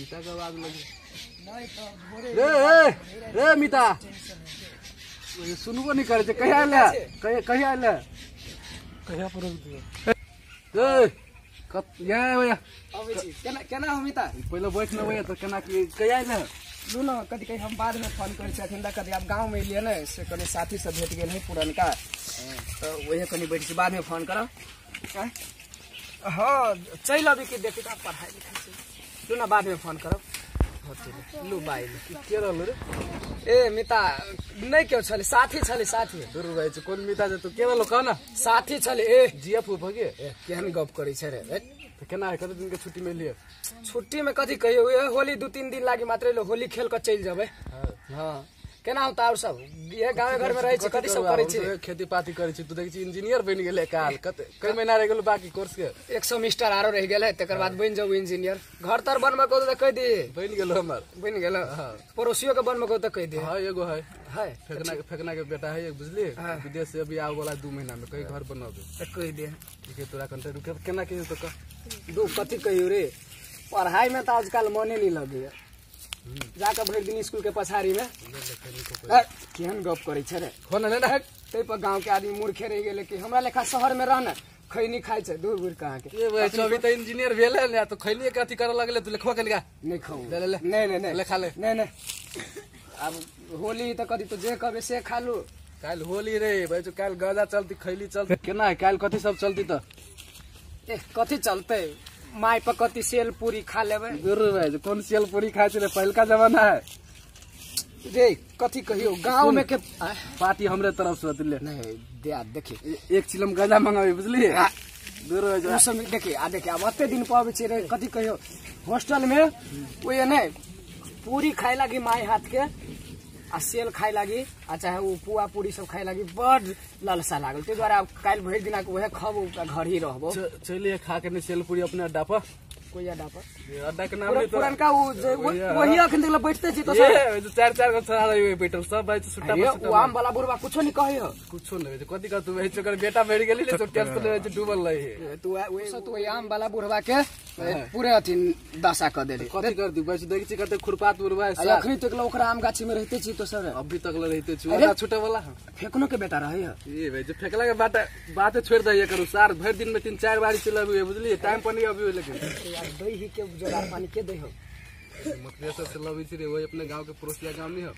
मीता के आवाज लगे रे रे मीता सुनबो नहीं करे छै। कहिया आयल है? कहिया आयल है? कहिया पर रुक दियो ए कत या भैया अबै छी। केना केना हो मीता? पहिले बैठ न भैया। तो केना की कहिया आयल है? लू न कथी कही हम बाद में फोन करै छी। अखन कथी आब गाँव में एलियै ने से कनि साथी सब भेट गेल है पुरनका, तो वही कनि बैठ छी, बाद में फोन करब। हाँ चलि अबी कि देखी तऽ पढ़ाई लिखाई छै। लू न बाद में फोन करब। लू बाय। के रहलो रे? ए मीता नहीं क्यों छले, साथी छले। साथी दूर भाई छै। कोन मीता छै? तू के रहलो कह न। साथी छले। ए जीएफ भ गे केहन गप करै छै रे? तो केना है? कते दिन के छुट्टी मिलिए? छुट्टी में कथी कहियो, होली 2-3 दिन लागी मात्र एलो, होली खेल के चलि जेबै। हाँ केना होता और सब ये गाँव घर में रहै छी, कथी सब करै छी? खेती पाती करै छी। तू देखै छी इंजीनियर बनि गेलै काल। कते कई महीना रहि गेल बाकी कोर्स के? 1 सेमेस्टर आरो रहि गेल है, तकर बाद बनि जाउ इंजीनियर। घर तर बनबै को तऽ कहि दे। बनि गेल हमर। बनि गेल? पड़ोसियो के बनबै को तऽ कहि दे। हां एगो है। है फेकना के बेटा है एक, बुझलिए? विदेश से अभी आवे वाला 2 महीना में, कहीं घर बनाबे तऽ कहि दे। ठीक है तोरा कंटे रुके केना के तो कह दू कथी कहियो रे। पढ़ाई में तऽ आजकल मने नहीं लगैया। जाके भरि दिन स्कूल के पछाड़ी में केहन गप करै छै रे? हो न ना तै पर गांव के आदमी मूर्खे रहि गेलै कि हमरा लेखा शहर में रहना खैनी खाइ छै दूर दूर कहाँ के। ए भाई अभी तो इंजीनियर भेल है ने तो खैनी के अथी करे लगले। तू लिखवा के लिखा नहीं खाऊ। ले ले ले। नहीं नहीं नहीं ले खा ले। नहीं नहीं अब होली त कथी तो जे कहबे से खा लू। काल होली रे भाई, तो काल गजा चलती खैली चलती केना है? काल कथी सब चलती त? ए कथी चलते my पर कथी सेल पूरी खा लेबै। दूर भाई कौन सेल पूरी खाइ छै रे? पहिलका जमाना है रे। कथी कहियो गांव में के पार्टी हमरे तरफ से ले। नहीं दे देखी एक चिलम गजा मंगाबी बुझलिए। दूर भाई उ सब देखी आ देखी आब एते दिन पर अबै छै रे। कथी कहियो हॉस्टल में ओए नै पूरी खाइ लागी my हाथ के आ सेल खाइ लागी आ चाहे उ पुआ पूरी सब खाइ लागी बड लालसा लागल। ताहि दुआरे आब काल्हि भरि दिना उहे खब घर ही रहबो। चलिए खा के सेल पूरी अपने अड्डा पर। कोई अड्डा पर? अड्डा के नाम नहीं पुरनका उ वही अखन तक बैठते छी तो सब 4-4 गो छोरा रही बैठल सब भाई सुट्टा पर। उ आम वाला बुढ़वा कुछो नहीं कहै हो। कुछो नहीं कथी कहतु भाई? ओकर बेटा मरि गेली ने तो टेंशन में डूबल रही। तू तू आम वाला बुढ़वा के पूरे अथी दशा क देली। कथी कर दी भाई? देखै छी कते खुरपात बुढ़वा है। अखनी तक ओकरा आम गाछी में रहते छी तो सर अभी तक रहते छी। ओकरा छूटे वाला फेकनो के बेटा रहे है। ए भाई जो फेकला के बात बात छोड़ दे करू सार। भरि दिन में 3-4 बारी चल अभी बुझलिए। टाइम पर नहीं अभी लेकिन यार दही के जोगार पानी के दही हो मतलब से लबै छी रे। वही अपने गांव के पड़ोसिया गांव नहीं हो।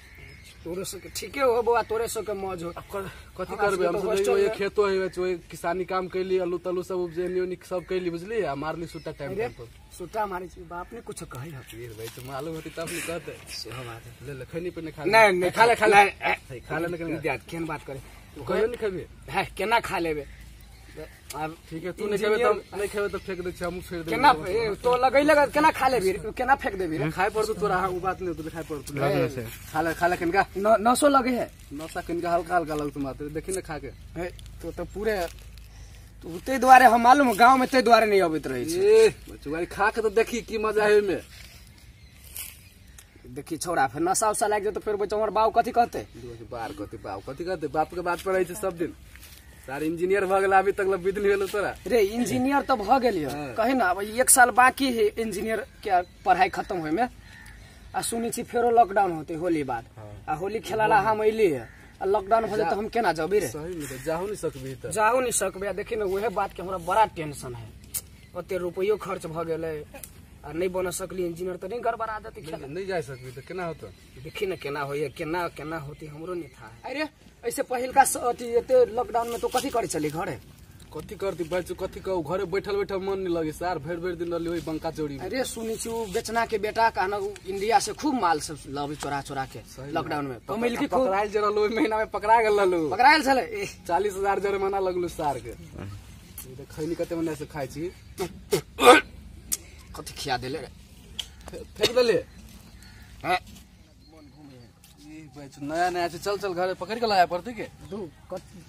तोरे सब के ठीके हो बौआ, तोरे सब के मौज हो। कथी करबे हम सब? ओए खेतो है ओए किसानी काम कैली, आलू तलू सब उपजेनी ओनी सब कैली बुझलिए। आ मारली सुट्टा टाइम टाइम पर। सुट्टा मारै छी बाप ने कुछ कहै ह। ये भाई तो मालूम होती तब नहीं कहते। सेहो बात है। ले ले खैनी पे खा नहीं नहीं खा ले खा ले खा ले। नहीं केहन बात करे कहियो नहीं खेबे? है केना खा लेबे अब? ठीक है तू नहीं खेबे तो नहीं खेबे तो फेंक दे छी हम छोड़ दे। केना तो लगै लग केना खा लेबी? केना फेंक देबी रे? खाय पड़तौ तोरा। हां उ बात नहीं तू खाय पड़तौ। खा ले कनका नसो लगे है। नशा कनका हल्का हल्का लगतौ मात्र। देखी ने खा के तो तो पूरे तो तै दुआरे हम मालूम गांव में तै दुआरे नहीं अबैत रहै छै। ए बचुआरी खा के तो देखी की मजा है में। देखी छोरा फेर नशा उसा लागि जेतौ फेर बच्चा हमर बाऊ कथी कहतै? बार कथी बाऊ कथी कहतै? बाप के बात पर रहै छै सब दिन। सार इंजीनियर भ गेल अभी तक विध नहीं भेल तोरा रे। इंजीनियर तो भ गेलियो कहे ना अब 1 साल बाकी है इंजीनियर के पढ़ाई खत्म होय में। आ सुनै छी फेरो लॉकडाउन होते होली बाद। आ होली खेलाला हम अइली है आ लॉकडाउन भ जेतै हम केना जबी रे? सही में जाहू नहीं सकबी त। जाहू नहीं सकबे। आ देखी न उहे बात के हमरा बड़ा टेंशन है। ओते रुपयो खर्च भ गेलै आ नहीं बन सकली इंजीनियर त नहीं गड़बड़ा जेतै खेला। नहीं जा सकबी त केना होतौ? देखी न केना होइए केना केना होती हमरो नहीं था। अरे ऐसे पहिलका अथी एते लॉकडाउन में तो कथी करै छली घरे? कथी करती बच्चो कथी कहू? घरे बैठल बैठल मन नहीं लगे सार। भरि भरि दिन रहली ओहि बंका चोरी में। अरे सुनै छी उ बेचना के बेटा कहना इंडिया से खूब माल सब लबी चोरा चोरा के लॉकडाउन में कमैल की खूब पकड़ायल जे रहलो ओहि महीना में पकड़ा गेल रहलो। पकड़ायल छलै 40,000 जुर्माना लगलो सार के। ई खैनी कते मने से खाइ छी। कथी खिया देले रे? फेंक देले। नया नया चल चल घरे पकड़ के लाया पड़ते के दू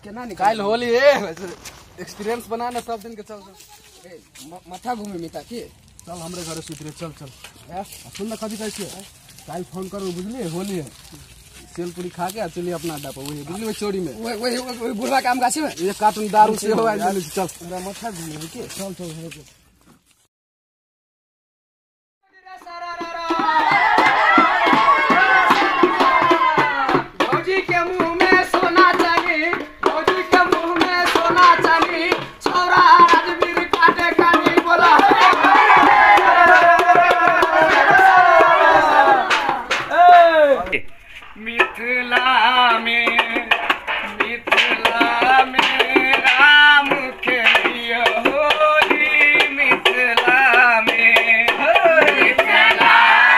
केना निकाल। काल होली है एक्सपीरियंस बनाना सब दिन के। चल चल माथा घूमे मिता की चल हमरे घरे सुत रे। चल चल सुन न कथी कहै छियै? काल फोन करू बुझलिए। होली है सेल पूरी खा के चलिए अपना अड्डा पर वही बुझलिए चोरी में वही वही बुढ़वा काम गाछी में एक कार्टून दारू से हो आइल। चल हमरा माथा घूमे के चल चल घरे। मिथिला में राम खेलियो होली मिथिला में मिथिला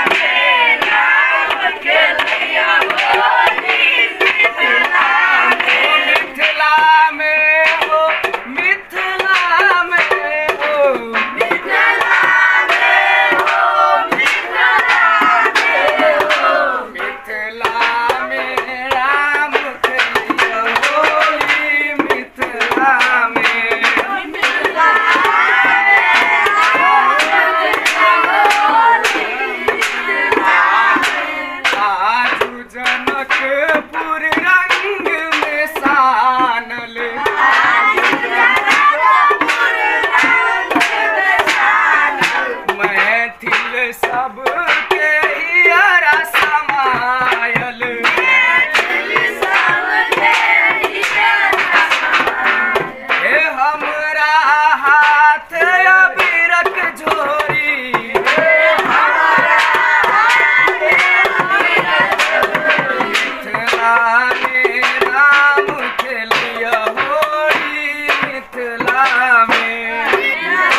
में राम खेलियो होली मिथिला में हो मिथिला में हो मिथिला में हो मिथिला में हो मिथिला में राम खेलियो होली मिथिला में मिथिला आजू जनकपुर रंग में सानल मैथिल सबके हियरा समायल हे हमरा हाथ अबीरक झोरी मिथिला में राम खेलियो होली मिथिला में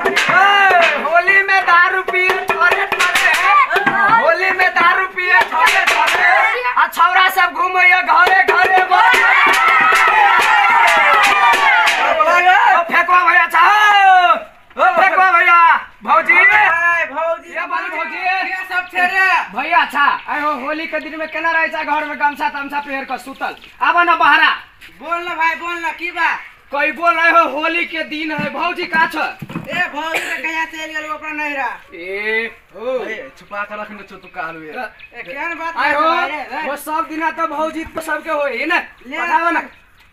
होली में दारू पिए थोड़े थोड़े होली में दारू पिए थोड़े थोड़े आ छौरा सब घूमैया घरे घरे फेंकवा भैया छौ फेंकवा भैया भौजी भौजी ये बाली भौजी ये सब छे रे भैया अच्छा आइ हो होली के दिन में केना रहे छै घर में गमछा तमछा पहिर के सुतल आब न बहरा बोल ना भाई बोल ना की बा कई बोल रहे हो होली के दिन है भौजी का छ ए भौजी के कहिया चल गेल अपना नैहरा ए हो छुपा के रखने छो तू काल में ए केहन बात आइ हो रे वो सब दिना तो भौजी तो सबके होई न ले बताव न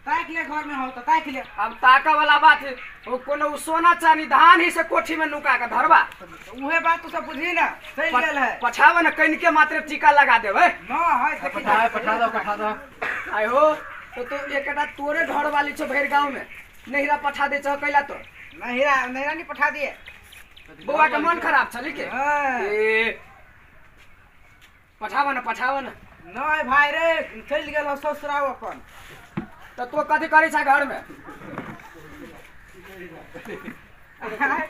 ताक ले घर में हो तो ताक ले अब ताका वाला बात है वो कोनो उ सोना चांदी धान ही से कोठी में नुका के धरबा उहे बात तू सब बुझी ना चल गेल है पछाव न कन के मात्र टीका लगा देबै न है पठा पठा दो पठा दो आइ हो तो तू एकटा तोरे घर वाली छौ भरि गांव में नैहरा पठा दे छौ कैला तो नैहरा नैहरा नहीं पठा दिए बौआ के मन खराब छली के हां ए पठाव न पठाव न नहीं भाई रे चल गेल हो ससुराल अपन तो तू कथी करै छ घर में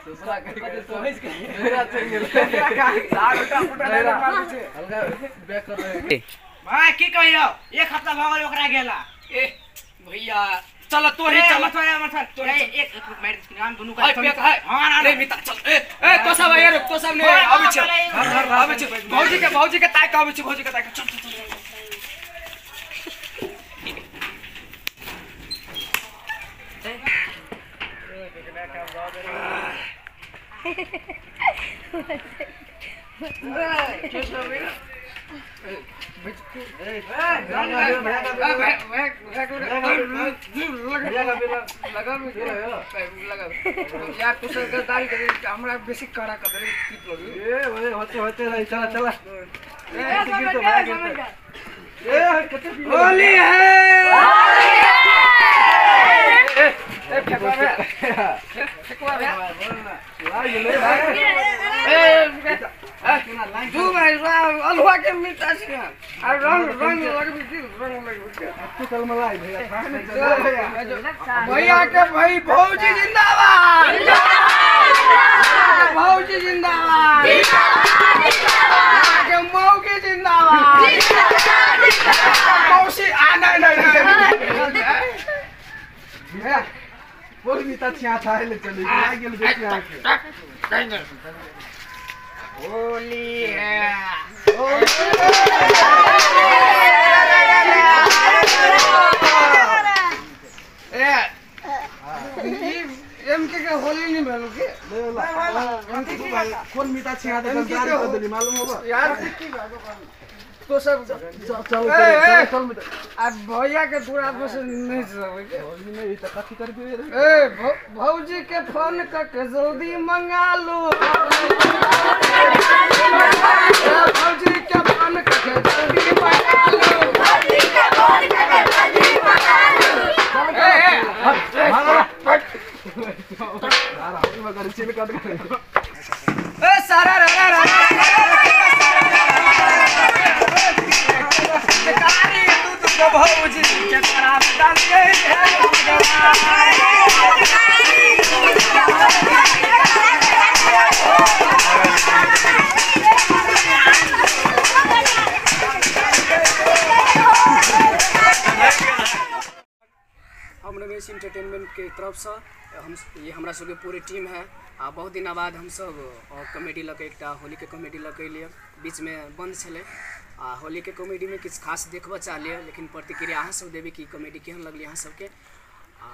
ससुरा के सोच के नैहरा चल गेल सार उठा फुटा नहीं मारै छै हल्का बैक कर रहे भाई की कहियो एक हफ्ता भ गेल ओकरा गेला ए भैया चल तो ही चल मथुरा मथुरा एक एक मार नाम दुनु हाय पेक हाय हां ना रे मिता चल ए ए तो सब आया रे तो सब ने आबै छै आबै छै भौजी के ताक आबै छै भौजी के ताक चल चल चल हमरा बेसी कड़ा कर ए ओए होते होते रही चला चला ए कते होली है ए ए फेंकवा बे फेंकवा बे ए दू भाई अलुआ के मिर्चा छै आ रंग रंग लगबी की रंग लगबी तू कल मलाई भैया भैया के भाई भौजी जिंदाबाद जिंदाबाद भौजी जिंदाबाद जिंदाबाद के मौगी जिंदाबाद जिंदाबाद मौसी आ नहीं नहीं भैया बोल मिता छिया था ले चली आ गेल बेटी आ के होली है ए एम के होली नहीं भेल के कोन मिता छिया दे गद्दारी कर देली मालूम होबा यार की तो सब चल चल चल चल मिता अब भैया के दूर आदमी से नहीं चलबै के भौजी नहीं त कथी करबी रे ए भौजी के फोन क के जल्दी मंगा लो भौजी के फोन क के जल्दी मंगा लो भौजी के फोन क के जल्दी मंगा लो ए ए मारा मगर चिल कट कर सारा रा रा रा कारी तू तो भौजी के करा डाल गए हम रमेश इंटरटेनमेंट के तरफ से हम ये हमरा सबके पूरी टीम है आ बहुत दिन बाद हम सब कॉमेडी लऽ एकटा होली के कॉमेडी लऽ के एलियै, बीच में बंद छलै। आ होली के कॉमेडी में किछु खास देखबऽ चाहलियै, लेकिन प्रतिक्रिया अहाँ सब देबै कि कॉमेडी केहन लगलै अहाँ सबके। आ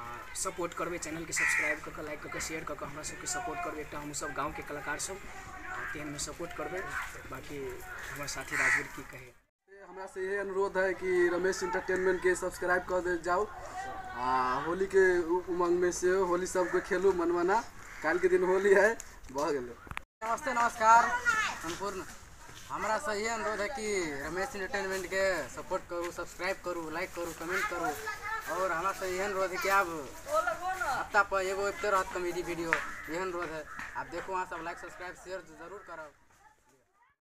सपोर्ट करबै, चैनल के सब्सक्राइब कऽ कऽ, लाइक कऽ कऽ, शेयर कऽ कऽ हमरा सबके सपोर्ट करबै। एकटा हमसब गाँवके कलाकार सब तेहनमे सपोर्ट करबै। बाकी हमर साथी राजवीर की कहै। हमरा से यही अनुरोध है कि रमेश इंटरटेनमेंट के सब्सक्राइब कर दे जाओ। आ होली के उमंग में से होली सबके खेलू मनमना, काल के दिन होली है। भऽ गेलै। नमस्ते नमस्कार संपूर्ण। हमरा से यही अनुरोध है कि रमेश इंटरटेनमेंट के सपोर्ट करू, सब्सक्राइब करू, लाइक करू, कमेंट करू। और हमरा से यही अनुरोध है कि अब हफ्ता पर एगो अबिते रहत कॉमेडी वीडियो, यही अनुरोध है। आप देखो वहाँ सब लाइक सब्सक्राइब शेयर जरूर करब।